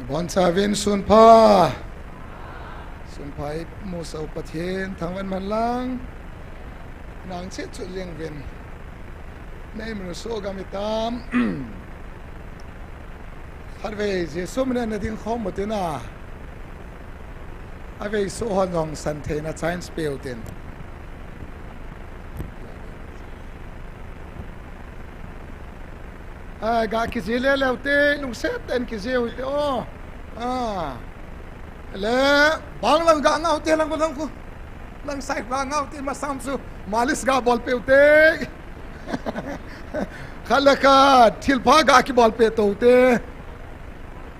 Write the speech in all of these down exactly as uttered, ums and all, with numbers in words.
Boncha vin sunpha. Sunpha imuso Pathen thangvah in umhen lang. Nang cheh cheh leng vin. Nei munu so gam itam. Khatvei Jesu min a nading khom u hite na. Avei so hon jong san theina chance pe u hite. A, ga kije lele u hite, lungset tah in kije u hite o. A. Le, bang lang ga ngah u hite, lang ko, lang ko. Lang sai ga ngah u hite, masang chu, malis ga bol pe u hite. Khat le khat, thilpha ga kibol pe to u hite.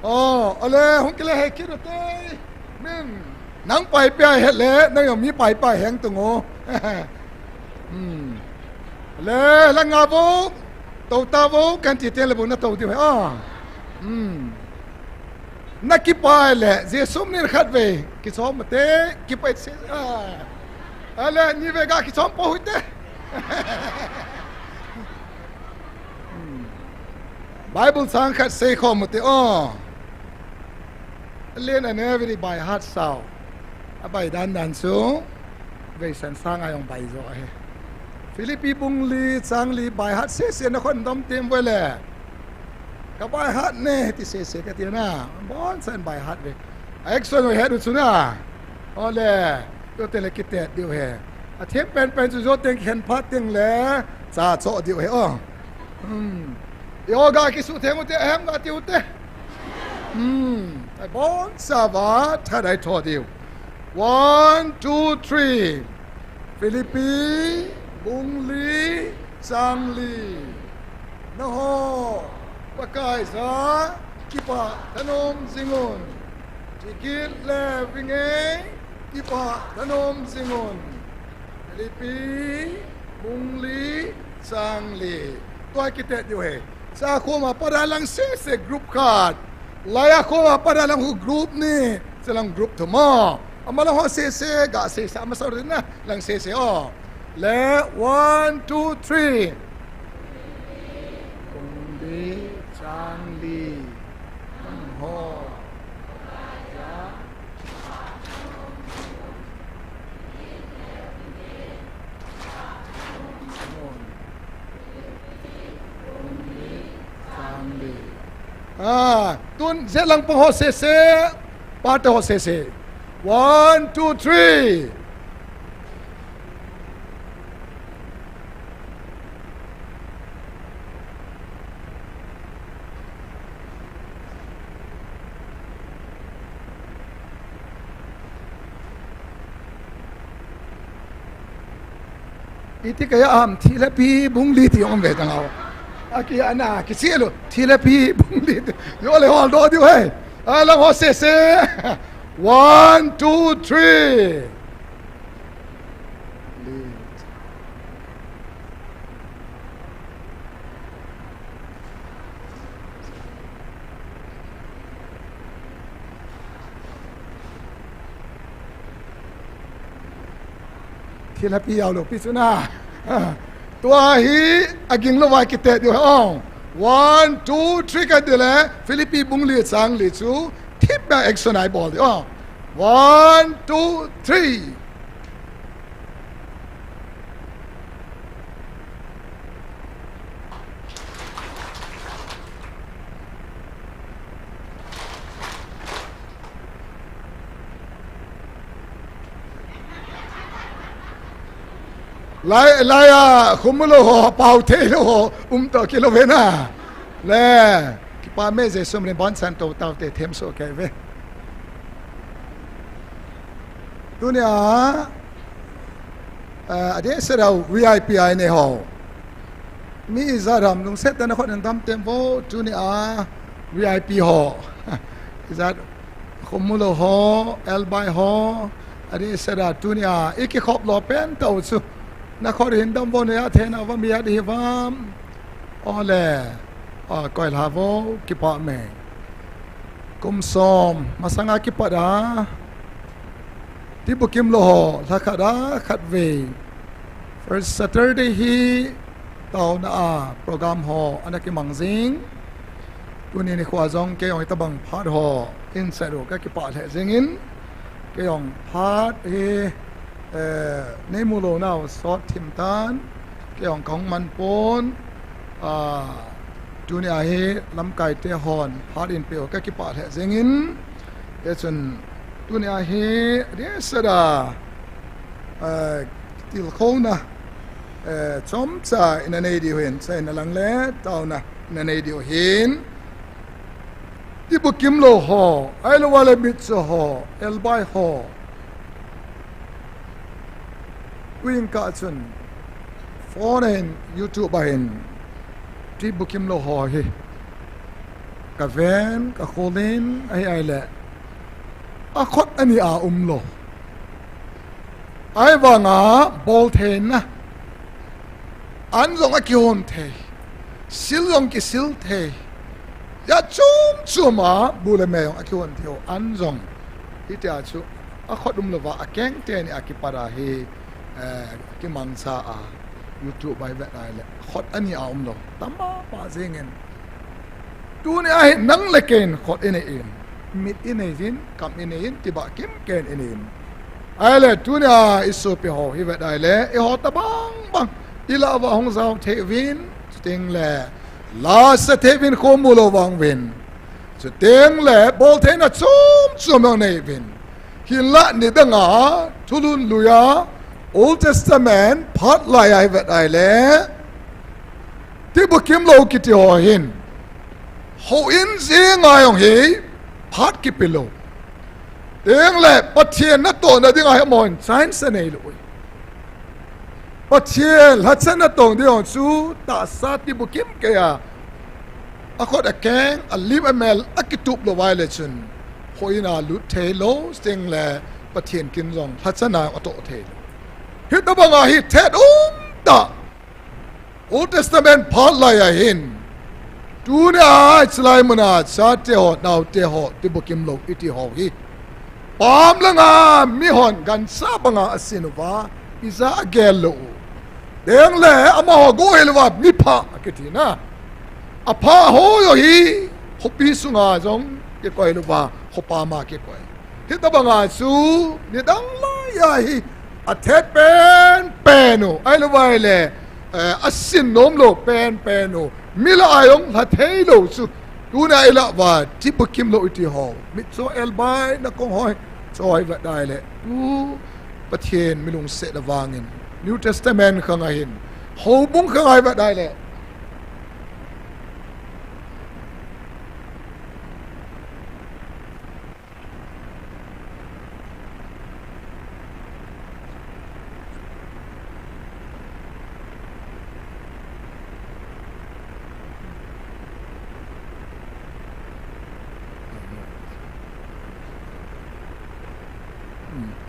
O, ole, hung kile he kit u hite. Min, nang pai pe a het le, nang jong mi pai pa heng tung o. Hmm. Le, la nga vo, to ta vo, kan ti te le vo na to diu he. A. Hmm. Na kipai le, Jesu min khatvei, kichom u hite, kipai se. A. Ale, ni vei ga kichom po u hite. Hmm. Bible chang khat sei khom u hite o. Alen a ne veri by heart sao. A bai dan dan chu. Vei san sang a jong bai jo ahi. Philippi bung li chang li by heart sese na khon dam tem vele. Ka by heart ne ti sese ka ti na. Boncha in by heart ve. A action u het u chu na. Ole. Yo te le kitet diu he. A them pen pen chu jo teng khen phat teng le. Cha cho diu he o. Hmm. Yoga kisu theng u hite, ahem nga ti u hite. Hmm. Ai boncha va, tha dai tho diu. One, two, three. Philippi, bung li, chang li. Nangho, Pakai jah a, kipah thanom jing un. Chikit le vingei, kipah thanom jing un. Philippi, bung li, chang li. Tua kitet diu he. Cha khoma pat a lang sese group khat. Lai a khoma pat a lang khu group ni. Cha lang group thum a. Ama lang ho sese ga sese ama sa ri na lang sese o. Le one, two, three. Bung li, chang li. Ho. A, tun jet lang pang ho sese, pate ho sese. One, two, three. Iti kaya am, thilhapi bung li ti jong um ve tang o. Aki ana, kicheh lou, thilhapi bung li ti. Yo le hol do diu he. A lang ho sese. One, two, three. Thilhapi jao lou pi chu na. Tua hi aging lou vai kitet diu he o. One, two, three ka ti le, Philippi bung li chang li chu, thip a action a ibol diu o. One, two, three. Lai, lai a, khum lou ho, pao thei lou ho, um to kilou ve na. Le, kipa me Jesu min in bon chan to tao te them so ke ve. Tunia, eh, adeh seh a V I P a inei ho. Mi ijat ham lungset tah in nakhut in dam tem vo, tunia V I P ho. Ijat khum lou ho, elbai ho, adeh seh a tunia, ikikhop lou pen tau chu. Nakhut in dam vo, na ijat thei na va mi ijat hi vam. Ole, a, koi lha vo, kipa me. Kum som, masanga kipat a. Ti bukim lou ho, lha khat a, khat vei. First Saturday hi, taona a, program ho, ana kimang jing. Tuni nikho jong kei jong hitabang phat ho in seidoh kakipah lheh jingin, kei jong phat hi, eh, neimu lounau sot thim tan, kei jong kahung man pon, ah, tunia hi lamkaite hon phat in peh u kakipah lheh jingin, hichun tunia hi adeh seh a, eh, tilkhouna, eh, chomcha ina nei diu hin, seinan lang le taona ina nei diu hin. Tibukim lou ho, ahilouleh mitcho ho, elbai ho. Tuin kah chun phone a hin, YouTube a hin, tibukim lou ho hi kaven, kakhol in, ahi ahileh akhut ani a umlou. Ahivanga boltheina, an jong akihon thei, sil jong kisil thei, jat chom chom a bu le me jong akihon thei u, an jong hitia chu akhut umlouva akeng teni a kipat a hi, eh, kimangcha a YouTube a ivet ahileh khut ani a umlou tamtah jingin. Tunia hi nang le kei in khut inei in, mit inei in, kam inei in, tibah kimkhen inei in. Ahileh tunia isopi ho hi ivet ahileh, eiho tabang bang ilah uva hung jao thei uvin, chuteng leh lasa thei uvin, khomu lou vang uvin, chuteng leh boltheina chom chom jong nei uvin. Hinlah nidang a thulhun lui a Old Testament phat lai a ivet ahileh, tibukim lou kiti ho hin houin jeng a jong hi phat kipe lou. Chuteng leh Pathen natohna ding a hi amahon chance anei lou. Pathen lhachatna tong ding jong chu tahsa tibukim kei a, akhut akeng, alim amel akitup lou uva ahileh chun, houin a lut thei lou, chuteng leh Pathen kin jong lhachatna atoh thei lou. Hitabang a hi thet umtah. Old Testament phat lai a hin, tunia hiche lai mun a chate ho, naote ho, tibukim lou iti ho hi, pam langa mihon gancha banga asin uva, ija agel lou u. Chuteng leh amaho gohil uva mipha akiti na. Apha ho jong hi khopi sunga jong kikoi lou uva, khopam a kikoi. Hitabang a chu nidang lai a hi athet penpen u, ahilouleh le, eh, asin nom lou penpen u, mi lah a jong lha thei lou chu, tunia ilah uva tibukim lou iti ho, mitcho elbai nakong ho hi, choi ivet ahileh, tu Pathen mi lungsetna vangin New Testament khang a hin, houbung khang a ivet ahileh,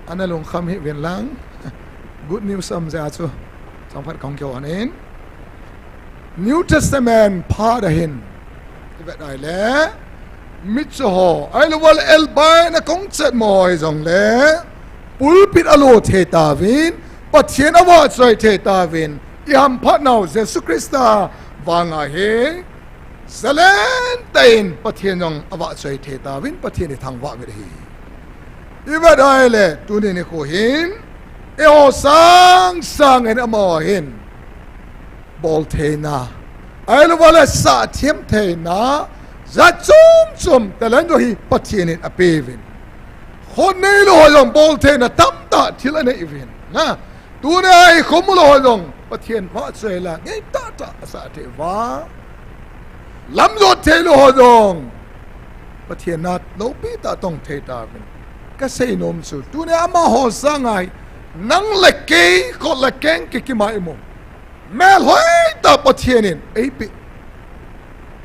ana lungkham hih uvin lang. Good news um jeh a chu chomkhat kahung kihou in. New Testament phat a hin ivet ahileh, mitcho ho, ahilouleh elbai nakong chet mo ho hijongleh, pulpit alo thei tauvin, Pathen avahchoi thei tauvin, ihamphat nau Jesu Christa vang a hi, jalen tah in Pathen jong avahchoi thei tauvin, Pathen ithangvah uvin ahi. Ivet ahileh, tuni nikho hin, eiho sang sang in amaho hin boltheina, ahilouleh sahthem theina, jat chom chom talent jong hi Pathen in apeuvin. Khut neilou ho jong boltheina tamtah thil anei uvin. Na, tunia hi khomu lou ho jong Pathen vahchoi la ngeitah tah asah thei uva. Lam jot theilou ho jong Pathen na loupi tah tong thei tauvin. Kasei nom chu, tunia amaho sang a hi, nang le kei, khut le keng kikim a imu, melhoi tah Pathen in eipeh.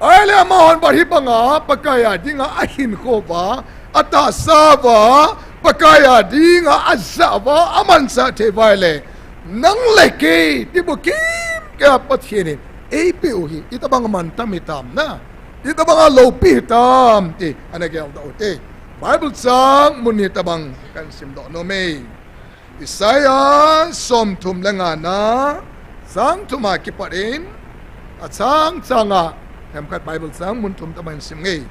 Ahileh amahon bat hibanga Pakai a dinga ahinkho uva, atahsa uva, Pakai a dinga ajah uva, amanchah thei uva ahileh, nang le kei tibukim kei a Pathen in eipeh u hi itobang mantam hitam na, itobang a loupi hitam ti ana geldoh u hite. Bible chang mun ni tobang kahin simdoh nom e. Isaiah somthum le nga na, chang thum a kipat in, achang chang a Themkhat Bible chang mun thum tobang sim nge.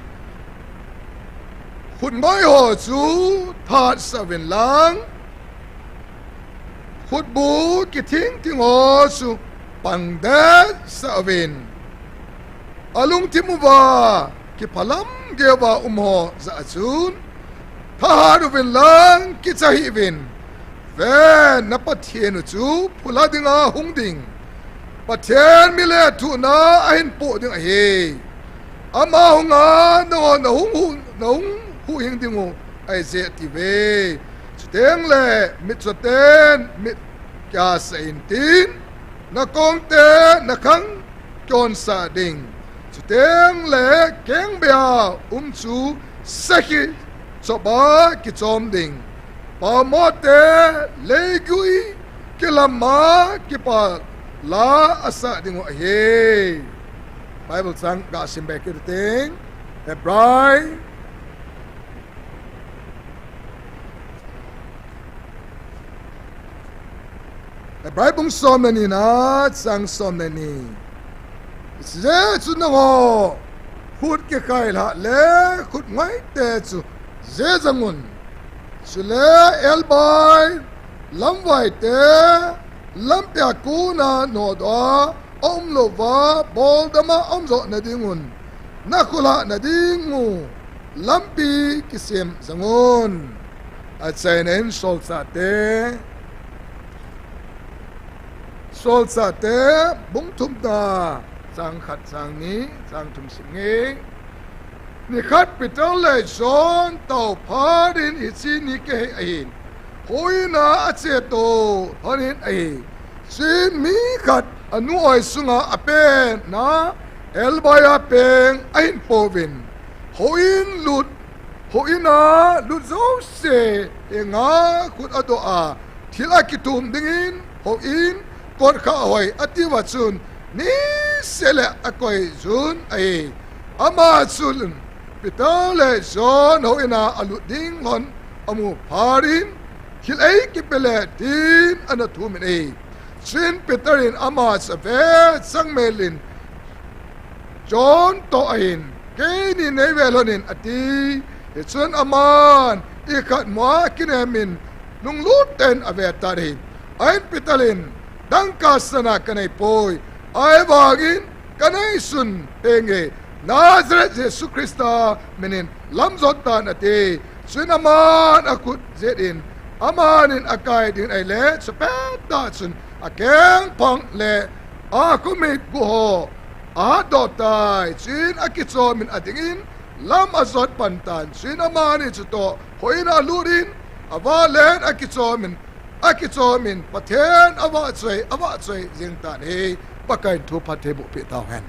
Khutngoi ho chu thatsah uvin lang, khutbu kithing thing ho chu pangdetsah uvin, alungthim uva kiphalam geiuva um ho jah a chun thahat uvin lang kicha hih uvin. Ven, na Pathen u chu phula dinga hung ding, Pathen mi lethuhna ahin poh ding ahi. Ama hunga nangho nahung hu, nahung huhhing dingu ahi jeh atiuve. Chuteng le mitchoten mit kiasah intin, na kongte na khang kionsah ding. Chuteng le kengbeiya um chu sakhi chopa kichom ding. Pamote leigui kilama kipala asah dingu ahi. Bible chang gasim be kit uting. Hebrai, Hebrai bung som le ni na chang som le ni. Hijeh chun nangho khut kikhailhah le khutngoite chu jejang un. Chule elbai lamvaite lampia kona nodoh a aum louva boldama aum joh nadingun, na kholhah nadingu lampi kisem jangun. Achaina in Solchahte, Solchahte bung thumna, chang khat, chang ni, chang thum sim nge. Nikhat Peter le John tao phat in hiche ni kihei ahin, houin a acheto lhonin ahi. Chuin mi khat anu oi sunga apenna elbai a peng ahin pouvin, houin lut, houin a lut jouse henga khut adoh a, thil akithum dingin houin kotkhah hoi atiuva chun niseh le akoijun ahi. Ama chun Peter le John houin a alut ding lhon amu phat in, thil eikipe le tin ana thumin ahi. Chuin Peter in ama chu ave changmel in John toh ahin, keini neive lhonin ati. Hichun aman ikhat mua kinemin lunglut tah in ave tan ahi. Ahin Peter in, dangka sana kaneipoi, ahivangin kaneisun tenge, Nazareth Jesu Christa minin lamjot tan ati. Chuin aman akhut jet in, amanin akai dingin ahile, chupet tah chun akengphang le akhomit guh ho ahatdoh tai. Chuin akichomin adingin lam ajot pan tan. Chuin amani chutoh houin a alutin, avalen akichomin, akichomin Pathen avahchoi, avahchoi jeng tan ahi. Pakaiyin thu phattheiboh peh tauhen.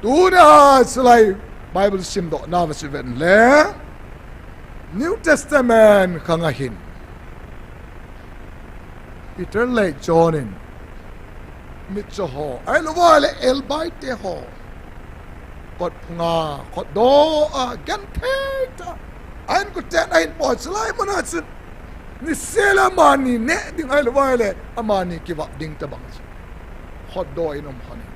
Tunia chulai Bible simdohna va chu ven le, New Testament khanga hin Peter le John in mitcho ho, ahilouva le elbaite ho, kotphunga khotdoh a genthei tah a ahin koten ahin poi. Chulai muna chun niseh le amani neh ding, ahilouva le amani kivah ding tobang chu khotdoh in um lhonin,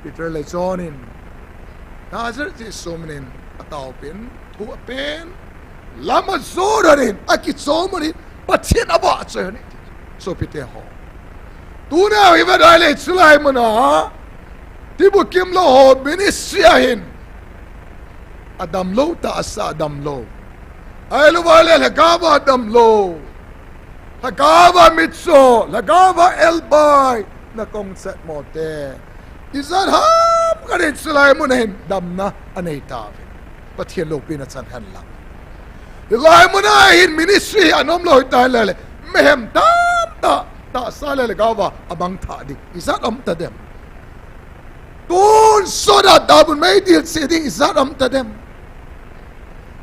Peter le John in Nazareth Jesu minin ataopeh in, thu apen, lam ajot lhonin, akichom lhonin, Pathen avahchoi lhonin, sopite ho. Tunia hi vet ahile chulai muna tibukimlou ho ministry ahin, adamlou tah asa, adamlou. Ahilouva le lhagaova damlou, lhagaova mitcho, lhagaova elbai, nakong chetmote, ijat ham khat in chulai muna hin damna anei tauve. Pathen loupina chang henlang. Hilai muna hin ministry hi anomlou hitaleh le, mihem tamtah tahsa le lhagaova amangthah ding ijat um tadem? Tonsot a dabul meidil cheh ding ijat um tadem?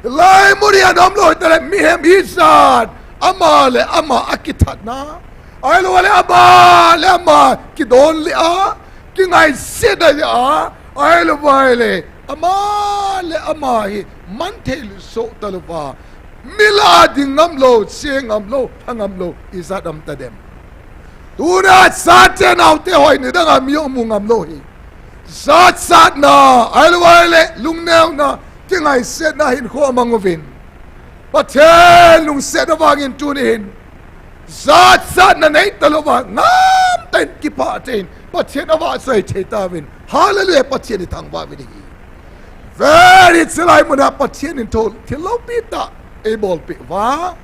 Hilai mun hi anomlou hitaleh mihem ijat ama le ama akithatna, ahilouva le ama le ama kidonle a, kingaisetna jeh a, ahilouva le ama le ama hi manthei lut soh talouva, mi lah a ding ngamlou, che ngamlou, lha ngamlou ijat um tadem? Tuna chate naote hoi, nidanga mi jong mu ngamlou hi. Jachatna, ahilouleh lungneuna, kingaisetna hinkho amang uvin. Pathen lungsetna vangin tuni hin jachatna neitalouva, ngamtah in kipah tah in Pathen avahchoi thei tauvin. Hallelujah, Pathen ithangvah uvin ahi. Very, chulai muna Pathen in thil loupi tah eibolpeh uva,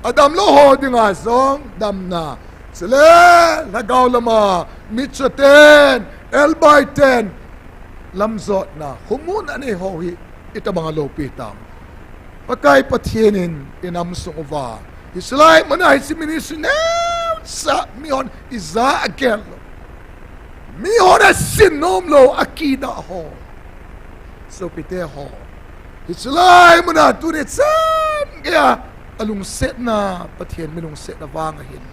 adamlou ho dinga jong damna, chule lhagao lama mitchoten, elbaiten, lamjotna, khomuna anei ho hi itobanga loupi tam. Pakai Pathen in inam sung uva, hiche lai muna hiche ministry neocha mihon ija agel lou, mihon asin nomlou akidah ho, sopite ho, hiche lai muna tuni chan geiya alungsetna, Pathen mi lungsetna vang ahin,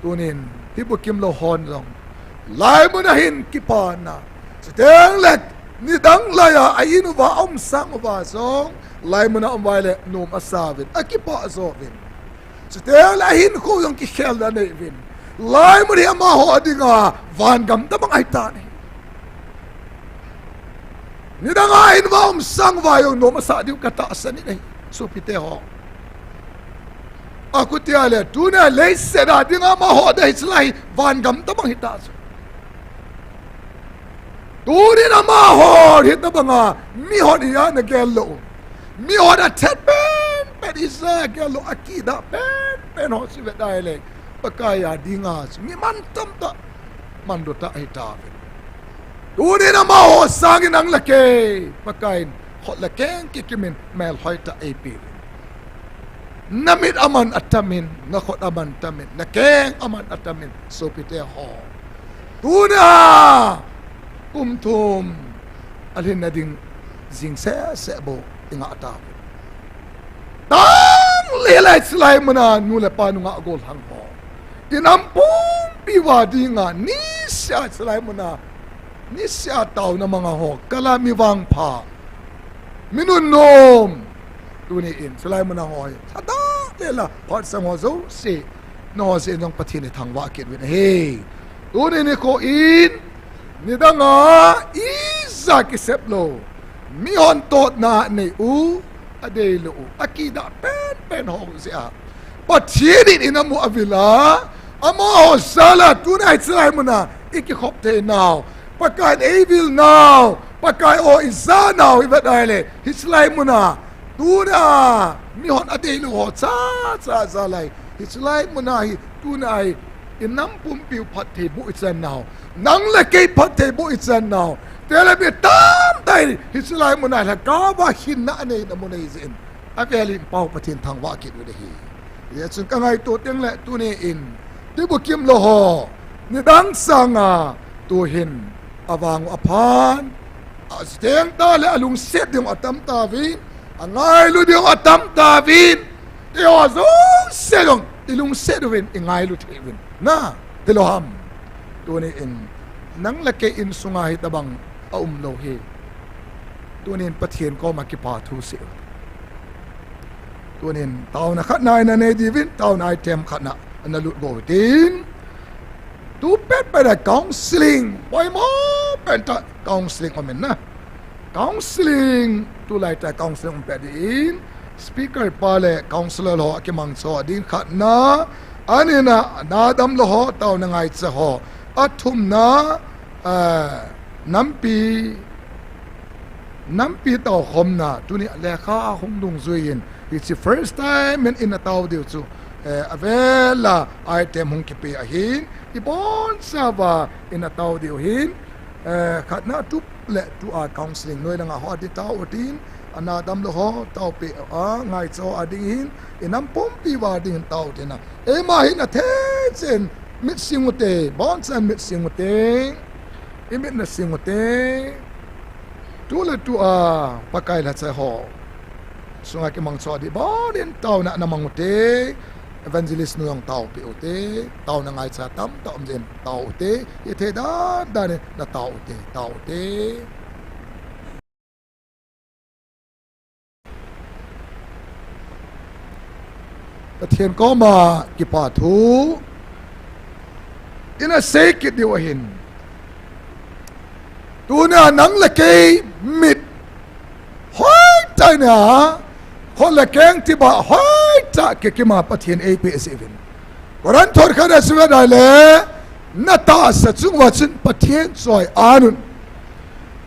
tunin hibukim lou hon jong lai muna hin kipana, chutengle nidang laiya a-in uva aumsang uva jong lai muna aum uva ahile nom asauvin, akipah jouvin, chutengle ahinkho jong kikhelna anei uvin, lai mun hi amaho dinga vangam tobang ahitan ahi. Nidanga a-in uva aumsang uva jong nom asah diu katahsan in ahi, sopite ho. Akhutia le tunia leiset a dinga amaho dia hiche lai hi vangam tobang hita chu, tunin amaho hitobanga mihon ija nagel lou, mihon athet penpen ija gel lou, akidah penpen ho chu ivet ahile, Pakai a dinga chu mi mantamtah, manlutah ahitauvin, tunin amaho sangin nang le kei Pakai in khut le keng kikimin melhoitah eipeuvin. Namit aman atamin, nakhut aman tamin, nakeng aman atamin, sopite ho, tunia kum thum alhinna ding jing sehseh bou ingah tauvin. Tanglele hiche lai muna nu le pa nungah gollhang ho, inam pumpi uva dinga nisea hiche lai muna nisea taona manga ho, kala mi vangpha, mi nunnom, tuni in hiche lai muna ho hi lhadah lela phatsang ho jouse, nangho jeh in jong Pathen ithangvah kit uvin ahi. Tuni nikho in nidanga ija kisep lou, mihon totna anei u, adeilou u, akidah penpen ho jeh a Pathen in inam u avil a, amaho jal a tuna hiche lai muna ikikhop theinau, Pakai in eivil nau, Pakai o ijanau ivet ahile, hiche lai muna tuna mihon adeilou ho chacha jal a, hiche lai muna hi tuna hi inam pumpiu phattheiboh ichan nau, nang le kei phattheiboh ichan nau, tele mi tamtah in hiche lai muna lhagaova hinna aneina mun ahijeh in, avelin Pau Pathen thangvah kit uvin ahi. Hijeh chun kangaito tengle tuni in, tibukim lou ho, nidang sanga tuhin avang u aphan, achuteng tah le alungset ding u atam tauvin, angailu ding u atam tauvin, eiho jouse jong ilungset uvin ingailu thei uvin, na, hilou ham? Tuni in nang le kei insunga hitobang aumlou hi, tunin Pathen koma kipa thu sei u. Tunin taona khatna ina nei diuvin, taona item khatna ana lut go utin, tu petpet a counseling, poimo pentah counseling umin na, counseling, tulai tah counseling um pet din, speaker pa le counsellor ho akimangcha ding khatna, anina, ana damlou ho, taona ngaicha ho, athumna, nampi, nampi taokhomna, tuni lekha hung dungjuiyin, hiche first time in ina tao diu chu, avela item hung kipe ahin, ibonchauva ina tao diu hin, khatna tu le tua counseling noi langa ho adin tao utin, ana damlou ho taopeh a ngaicha ho ading hin, inam pumpi uva ding hin tao utin a, eima hin athei cheh in mit sing ute, bonchan mit sing ute, imit nasing ute, tu le tua Pakai lhacha ho sunga kimangcha ding bonin taona namang ute, evangelist nu jong taopeh ute, taona ngaicha tamtah um jeh in tao ute, hithei dan danin natao ute, tao ute. Pathen koma kipa thu ina sei kit diu ahin, Tunia nang le kei mit hoitah in a, khut le keng tibah hoitah kikima Pathen eipeh jeh uvin. Korinth khat a sim ve dai le, na tahsa chung uva chun Pathen choi-an un.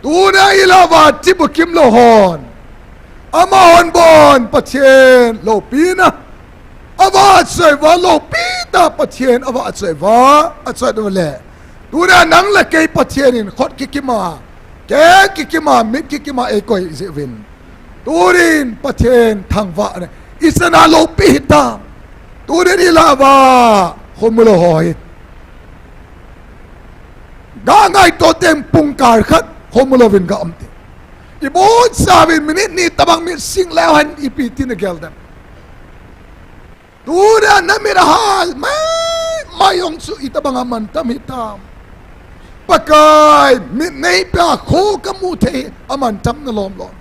Tunia ilah uva tibukim lou hon, amahon bon Pathen loupina avahchoi uva, loupi tah Pathen avahchoi uva, achoi uva le. Tunia nang le kei Pathen in khut kikima, keng kikima, mit kikima eikoi jeh uvin. Tunin Pathen thangvahna ichan a loupi hitam. Tunin ilah uva khomu lou ho hi, ga ngaito teng pungkal khat khomu louvin ga um te. Ibonchauvin minute ni tobang mit sing leu hen ipi tin nagel dem? Tunia namit ahal maimai jong chu itobang a mantam hitam. Pakai, mit neipeh a kho kamu thei, amantam nalom lom.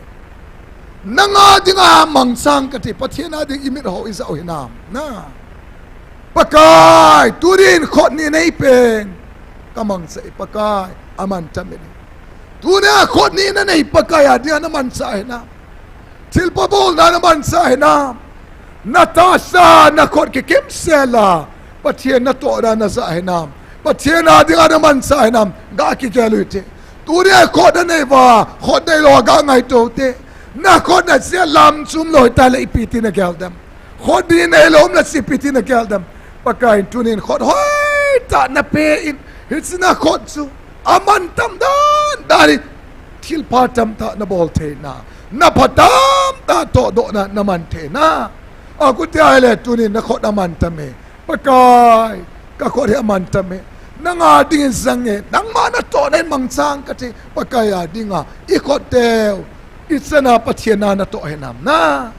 Nanga dinga mangchan kati, Pathen a ding imit ho ijah u hinam? Na. Pakai, tunin khut ni neipen kamangcha e Pakai, amantam in. Tunia khut ni nanei Pakai a dinga namancha hinam? Thilpha bolna namancha hinam? Na tahsa, na khut kikim sela Pathen natohna najah hinam? Pathen a dinga namancha hinam? Ga kigel u hite. Tunia khut nanei uva, khut neilou ga ngaito u hite. Na khut najeh lam chu umlou hitaleh ipi tin nagel dem? Khut ni neilou umleh ipi tin nagel dem? Pakai in tunin khut hoitah napeh in, hiche na khut chu amantam dan dan in, thilpha tamtah nabol theina, napha tamtah tohdohna naman theina. Akhutia ahile tunin nakhut amantam e. Pakai, kakhut hi amantam e. Nanga dingin jang e. Nangma natohna in mangchan kati, Pakai a dinga ikhut teu ichan a Pathen a natoh hinam? Na.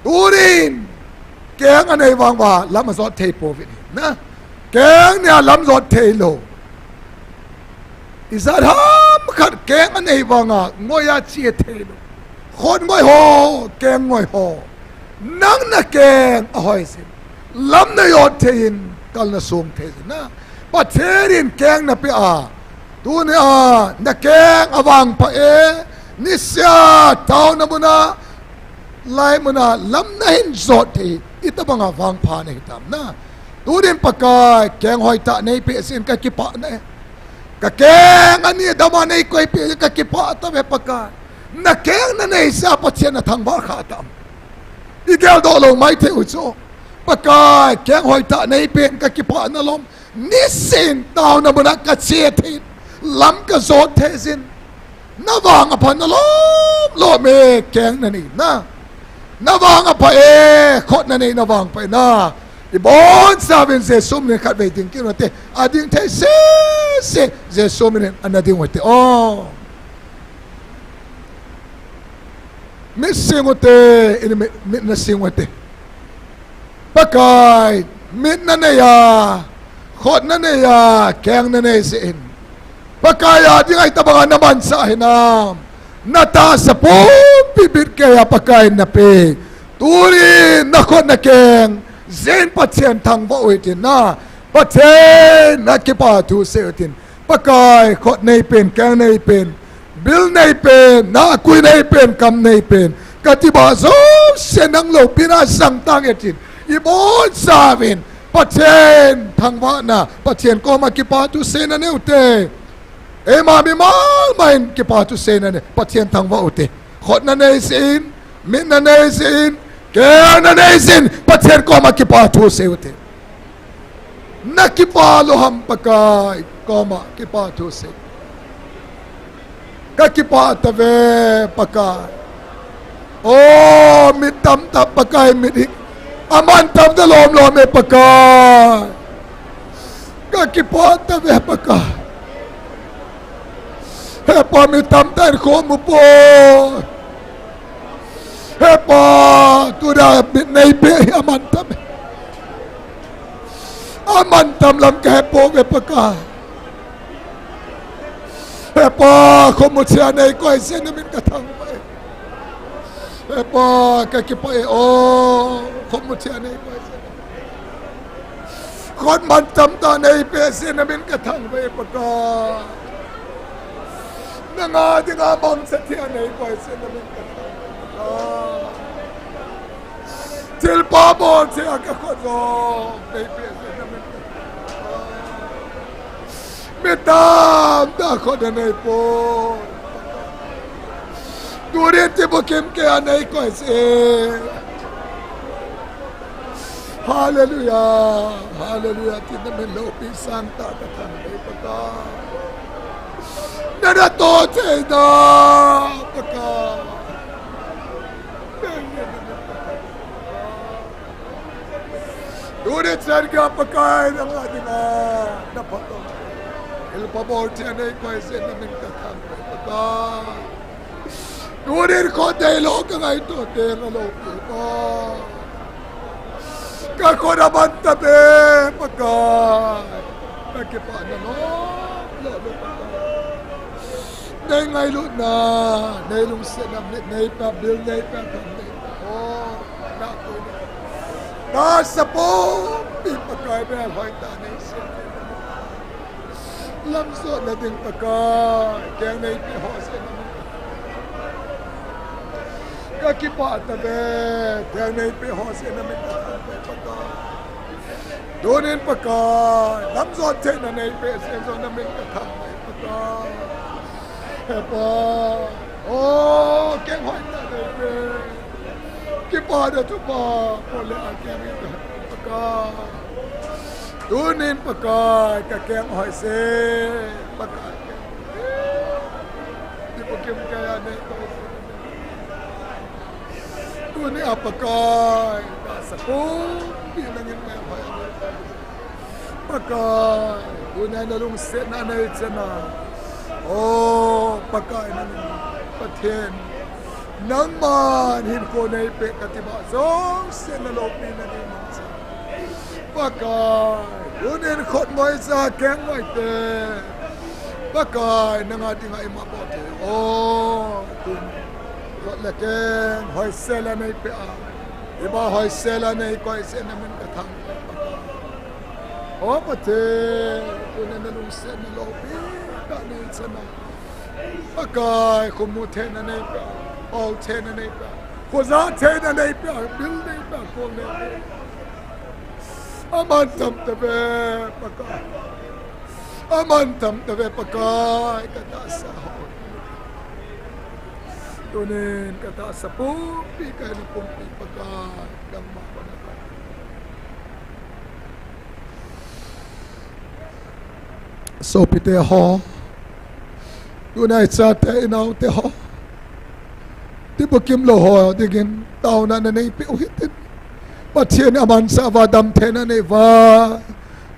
Tunin keng anei vang uva lam ajot thei pouvin ahi. Na. Keng nia lam jot theilou. Ijat ham khat keng anei vanga ngoi a che theilou. Khut ngoi ho, keng ngoi ho. Nang nakeng ahoi jin, lam najot thei in, kal nasong thei jin. Na. Pathen in keng napeh a, tunia nakeng avangpha e. Nisea taona muna, lai muna lam nahin jot thei, itobanga vangpha nahitam? Na. Tunin Pakai, keng hoitah neipeh jeh in kakipah nahi. Kakeng ani dama neikoipeh jeh in kakipah tauve Pakai. Nakeng nanei jeh a Pathen nathangvah kha tam? Igeldoh lou maithei u chu. Pakai, keng hoitah neipeh in kakipah nalom. Niseh in taona muna kache thei, lam kajot thei jin. Navang apha nalom lom e, keng nanei na. Navang apha e, khut nanei navang pha e na. Ibonchauvin Jesu minin khatvei ding kit u hite, ading thei sese, Jesu minin ana ding u hite o. Mit sing ute, in mit, mit nasing ute. Pakai, mit nanei a, khut nanei a, keng nanei jeh in, Pakai a dinga itobanga namanchah hinam? Natahsa pumpi bitkeiya Pakai in napeh. Tunin nakhut nakeng jeh in Pathen thangvah u hitin na. Pathen a kipathu sei u hitin. Pakai, khut neipen, keng neipen, bil neipen, nahkui neipen, kam neipen, katibah jouse nang loupina jangtang e tin, ibonchauvin Pathen thangvahna, Pathen koma kipathu seina neute. Eima mimal mahin kipathu seina nei, Pathen thangvah ute. Khut nanei jeh in, mit nanei jeh in, keng nanei jeh in, Pathen koma kipathu sei ute. Nakipah lou ham Pakai, koma kipathu sei. Kakipah tave Pakai. O, mit tamtah Pakai, mit hi aman tamtah lomlom e Pakai. Kakipah tave Pakai. He Pa, mit tamtah in khomu poi. He Pa, tuna mit neipeh hi aman tam e. Aman tam lam kahepouve Pakai. He Pa, khomu chea neikoi jeh in namin kathangvah e. He Pa, kakipah e o, khomu chea neikoi jeh in. Khut man tamtah neipeh jeh in namin kathangvah e Pakai. Nanga dinga mangcha thei a nei koi seh na min ka thangvah. Thilpha bol thei a ka khut jong nei peh seh na min ka thangvah. Mi tamtah khut a nei poi. Tunin tibukim keiya nei koi seh. Hallelujah, hallelujah. Tin na min loupi sangtah ka thangvah Pakai. Na natoh theina Pakai. Tuni chan geiya Pakai nanga dinga na phatah. Thilpha bol thei a nei koi seh na min ka thangvah Pakai. Tunin khut deilou ka ngaito teng aloupi pa. Ka khut aman tave Pakai. Ka kipana lou, lou, lou Pakai. Nei ngailutna, nei lungsetna, nei, nei pia bil, nei pia tham, nei pia. Oh, na ko ni. Tahsa pumpi Pakai, mel hoitah nei seh. Lamjotna ding Pakai, keng nei peh ho seh na min ka thangvah. Ka kipah tave, keng nei peh ho seh na min ka thangvah Pakai. Tunin Pakai, lamjot theina nei peh seh jong na min ka thangvah Pakai. He Pa, oh, keng hoitah nei peh. Kipana thupha, pole a keng nei peh Pakai. Tunin Pakai, ka keng hoi seh, Pakai. Tibukim keiya nei koi seh. Tunia Pakai, tahsa pumpi nangin mel hoi. Pakai, tunia na lungsetna nei chan a. Oh, Pakai nangin, Pathen. Nangman hinkho nei peh kati ba jouse na loupina nei mang chan. Pakai, tunin khut moi ja keng moi te. Pakai, nanga dinga ima bol thei. Oh, tun. Khut le keng, hoisel a nei peh a. Iba hoisel a nei koi seh na min ka thangvah Pakai. Oh, Pathen, tunin na lungsetna loupi tah nei chan a. Pakai, khomu theina nei peh a. Pao theina nei peh a. Khoja theina nei peh a. Bil nei peh a. Kol nei peh a. Aman tam tave, Pakai. Aman tam tave, Pakai, ka tahsa ho. Tunin ka tahsa pumpi, ka hina pumpi, Pakai, nangma kona ka. Sopite ho. Tuna ichate inaote ho. Tibukim lou ho dingin taona na neipeh u hitin. Pathen in aman sah uva damtheina nei uva.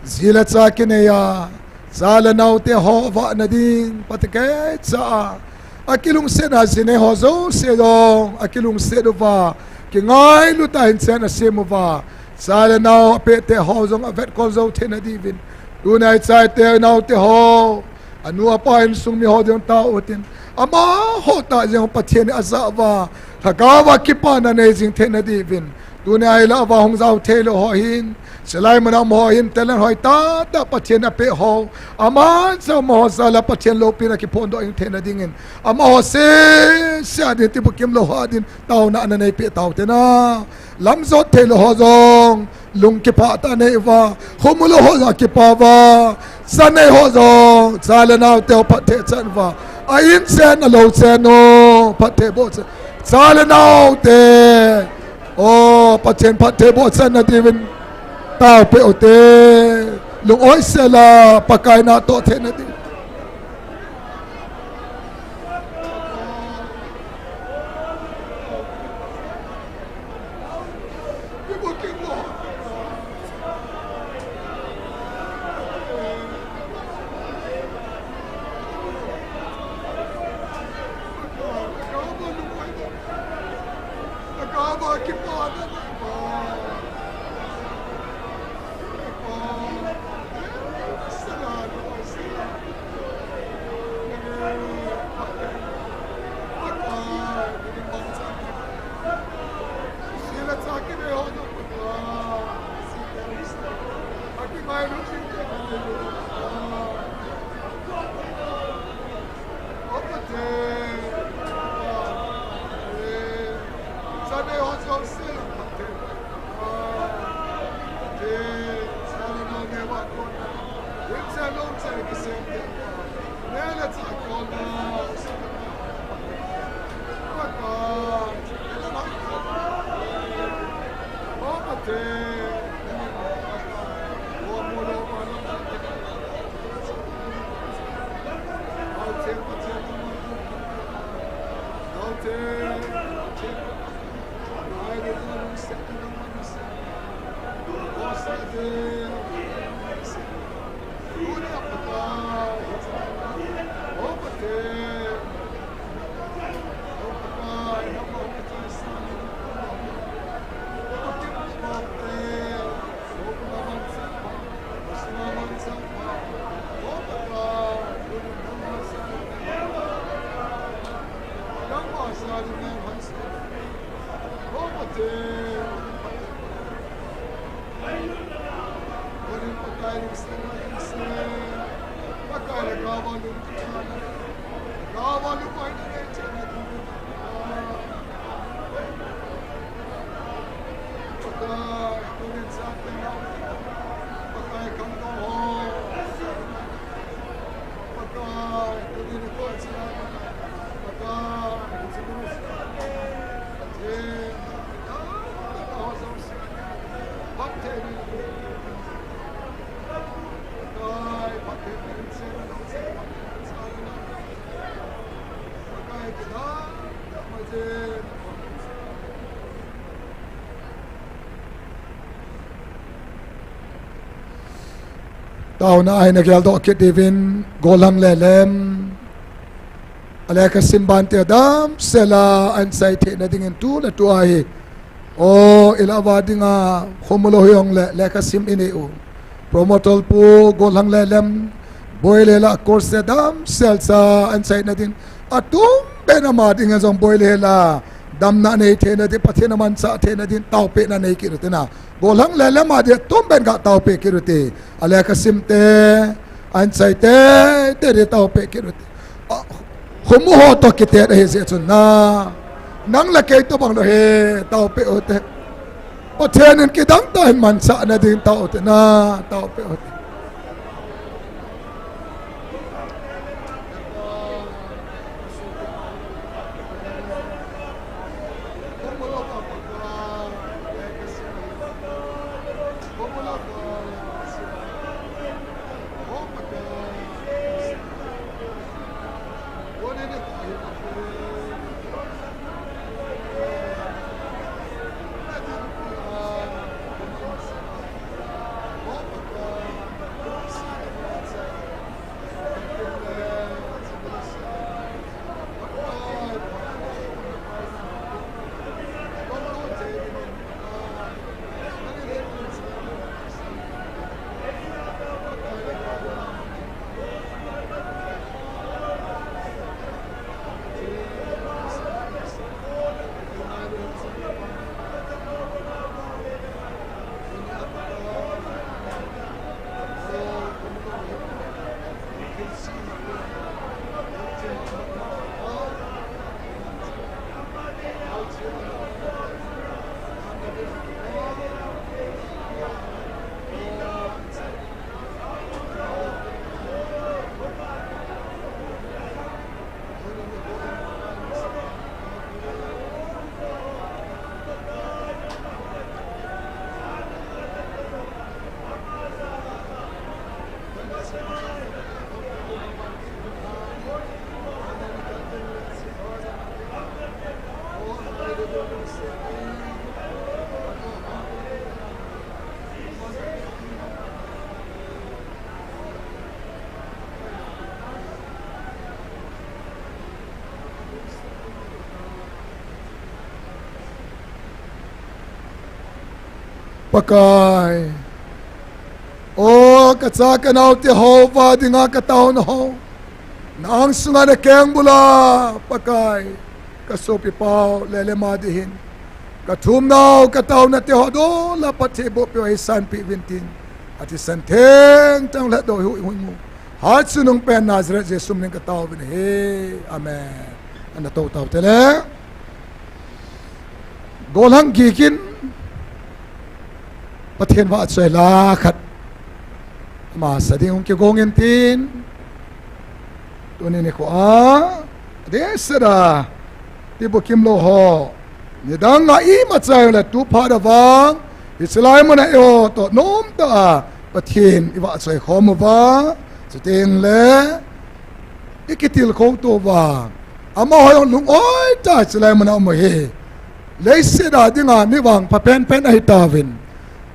Ji le cha kinei a. Cha le naote ho vahna ding. Phatecha a. Akilungsetna ji nei ho jouse jong. Akilungset uva. Kingailut a inchen asem uva. Cha le nao apeh te ho jong avetkol jou theina diuvin. Tuna ichate naote ho. Anu apa insung mi ho ding tao tin. Amaho tah jeng Pathen in ajah uva. Lhagao va kipana nei jing theina diuvin. Tuni a ilah uva hung jao thei lou ho hin. Silai manam ho hin talent hoitah tah Pathen in apeh ho. Aman jong amaho jal a Pathen loupina kiphondoh jing theina dingin. Amaho sese a din tibukim lou ho a din. Taona ana neipeh tao tena. Lamjot thei lou ho jong. Lung kipah tah nei uva, khomu lou ho jong kipah uva, cha nei ho jong, cha le nao teu phatthei chan uva, a in chen a lou chen u, phatthei boh chan, cha le nao te, o, Pathen phatthei boh chan na diuvin, taopeh u te, lung oisel a, Pakai natoh theina diuvin. Taona a hin a geldoh kit diuvin, gollhang lelem, alekha sim bante adamsel a ahin chai theina dingin tu le tu a hi. O, i lah uva dinga, khomu lou hijongle, lekha sim i nei u. Promoter pu, gollhang lelem, boi le la course damsel cha ahin chaina din. Atum pen ama dinga jong boi le la, damna nei theina din, Pathen a manchah theina din, taopehna nei kit u te na. Gollhang lelem a dia atum pen ga taopeh kit u te. Alekha sim te, ahin chai te, te dia taopeh kit u te. A, khomu ho toh kitet ahi jeh chun na. Nang le kei tobang lou hi, taopeh u te. Pathen in kidang tah in manchahna ding tao u te na, taopeh u te. Pakai. O, ka cha ka nao te ho va dinga ka taona ho. Na angsunga na keng bula, Pakai. Ka sopi pau, lele ma di hin. Ka thum nau, ka taona te ho do la Pathen bo pe hi san pi vin tin. Ati san theng tang la do hu hu mu. Ha chu nung pen Nazareth Jesu min ka tao vin he. Amen. Ana to tao te le. Gollhang Gikin Pathen vahchoi la khat ama sa ding hung kigong in tin, tuni nikho a, adeh seh a, tibukim lou ho, nidang a imacha le tu phat a vang, hiche lai mun a eiho toh nomtah a Pathen i vahchoi khom uva, chuteng le, i kitilkhou to uva, amaho jong lung-oi tah a hiche lai mun a um u hi. Leiset a dinga mi vangpha penpen ahi tauvin.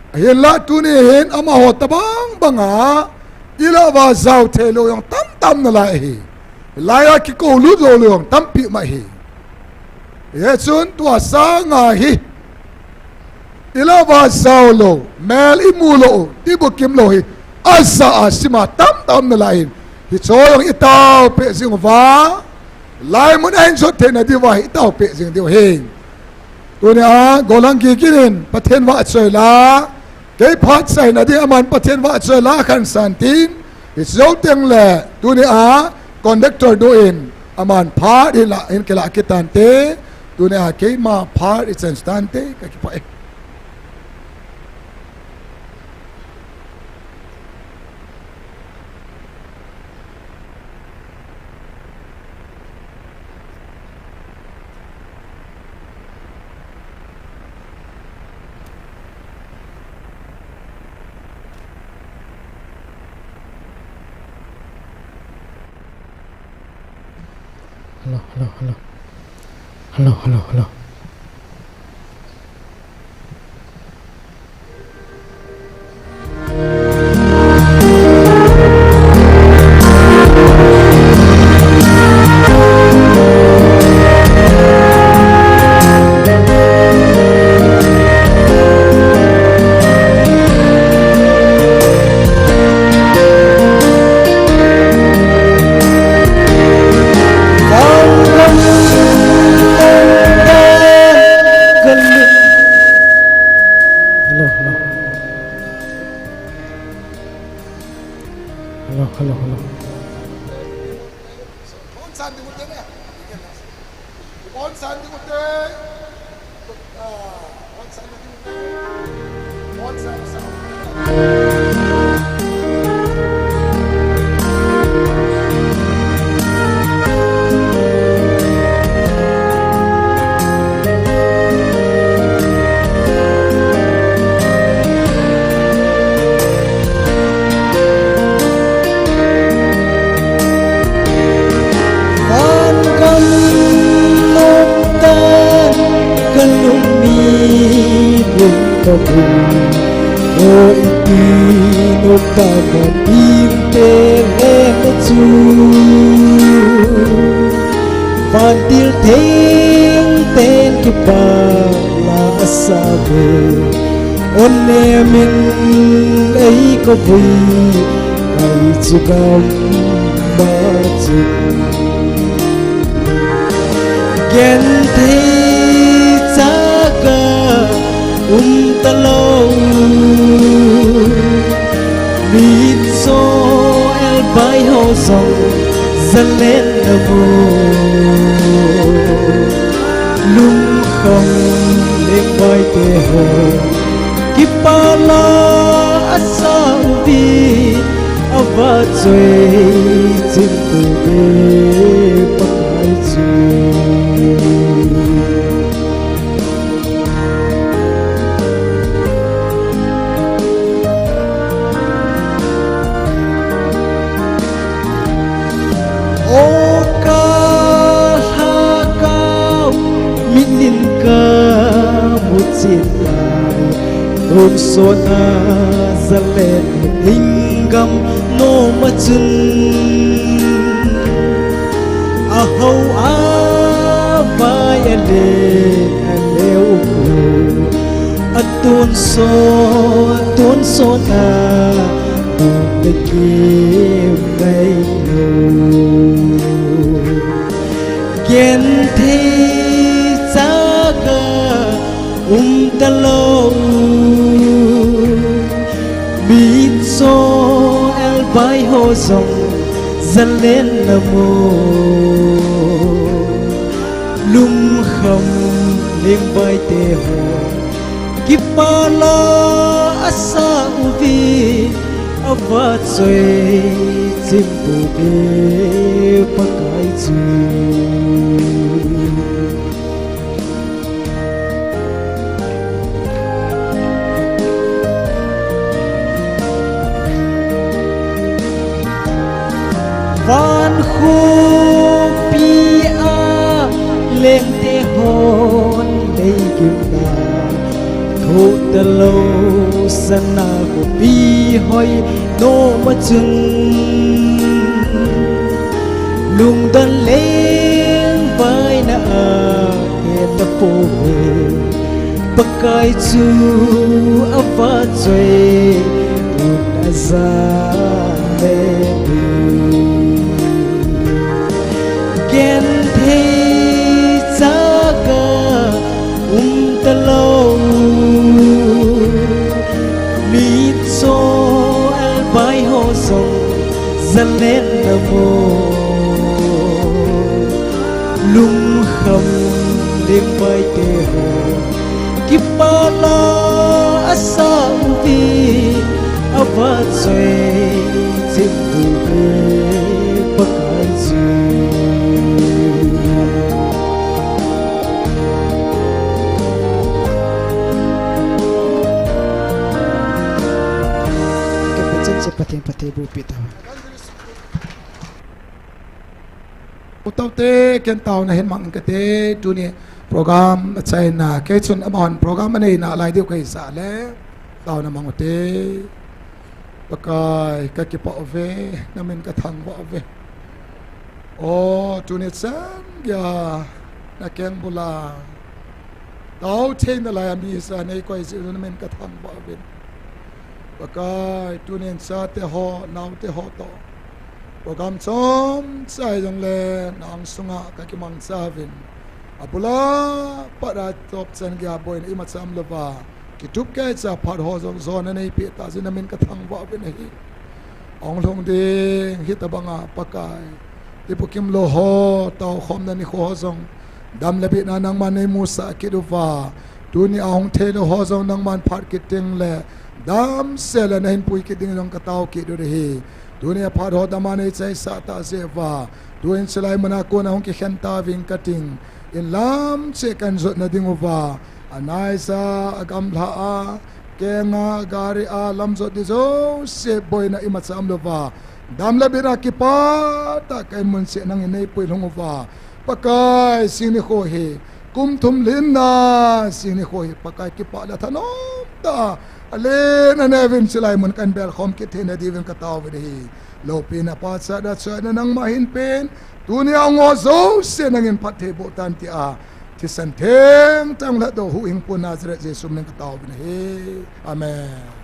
Ahinlah tuni hin amaho tabang banga i lah uva jao thei lou jong tamtam nalai ahi. Lai a kikou lut jou lou jong tampi mah ahi. Hichun tua sanga hi, i lah uva jao lou, mel i mu lou, tibukim lou hi, ajah a sim a tamtam nalai in, hiche jong i taopeh jing uva, Laimun ahin jot theina diuva hi itao peh jing diu ahi. Tunia, gollhang Gigin in Pathen vahchoi la, kei phat saina ding aman Pathen vahchoi la khansan tin, hiche jou teng le, tunia, conductor nu in aman phat hin la, hin kilah kit tante, tunia, keima phat ichan tante, kakipah e. Hello, hello, hello. Hello, hello, hello. Hello, hello. Hello, hello, hello. Van gam nopdan ka lungni lungkam u, o ipi nopdan a dingte lena chu. Vantil thengten kipana asave, o nemin eikou vui, kei chu gam ma chun. Genthei chaka um talou, mitcho elbai ho jong jalen na mu. Lungkham lengbai te ho kipana asa uve, avahchoi chim uve Pakai chu. O ka lhagao, mit in ka mu chet lai, tonsot a jalen hinggam nom a chun. Ahao a vai a le a le um lou, a tonsot, tonsot a um le kim ngai lou. Genthei chaka um talou, mitcho elbai ho jong jalen na mu. Lungkham lengbai te ho kipana asa uve, avahchoi chim uve Pakai chu. Van khopi a lengte hon lei gimna, thoh talou sana khopi hoi nom a chun. Lungdon lengvaina a he tapouve, Pakai chu avahchoi un aja le ni. Gen Zalen na bo, lungkham lengvai te ho, kipana asa uvi, ava choi jing uve Pakai ji. Kipachan che Pathen phatthei boh peh tau. U tau te, ken taona hin mang kate, tuni program achaina, kei chun amahon program aneina lai diu kahi jeh le, taona mang u te. Pakai, kakipah uve, namin kathangvah uve. O, tuni chan geiya, nakeng bula tao theina laiya mi sa neikoi jeh u namin kathangvah uvin. Pakai, tunin chate ho, naote ho toh, program chomcha hijongle na angsunga kakimangcha uvin. Abula pat a topchan geiya boina imacha umlouva, kitup keicha phat ho jong jona neipeh tah jeh in namin kathangvah uvin ahi. Ahung lhung ding hitobanga Pakai, ibukim lou ho, taokhomna nikho ho jong dam le bitna nangman neimusah kit uva, tuni ahung theilou ho jong nangman phat kit tengle damsel a nahin pui kit ding jong katao kit u ahi. Tuni a phat ho dama neichaisah tah jeh uva, tuin chulai muna kona hung kikhen tauving kating, inlam cheh kahin jotna dinguva, anaisa agamlha a, kenga, gari a lamjot ding jouse boina imacha umlouva, dam le bitna kipah tah kahin mun cheh nangin neipui lhung uva, Pakai, jing nikho hi kum thum lhinna jing nikho hi Pakai, kipah le thanom tah a alen aneuvin chulai mun kahin belkhom kit theina diuvin kataovin ahi. Loupina, pachatna, chuina nangma hinpen, tuni a hung ho jouse nangin phatthei boh tan tia thisan thengtah lhatdoh huhhingpu Nazareth Jesu min kataovin ahi. Amen.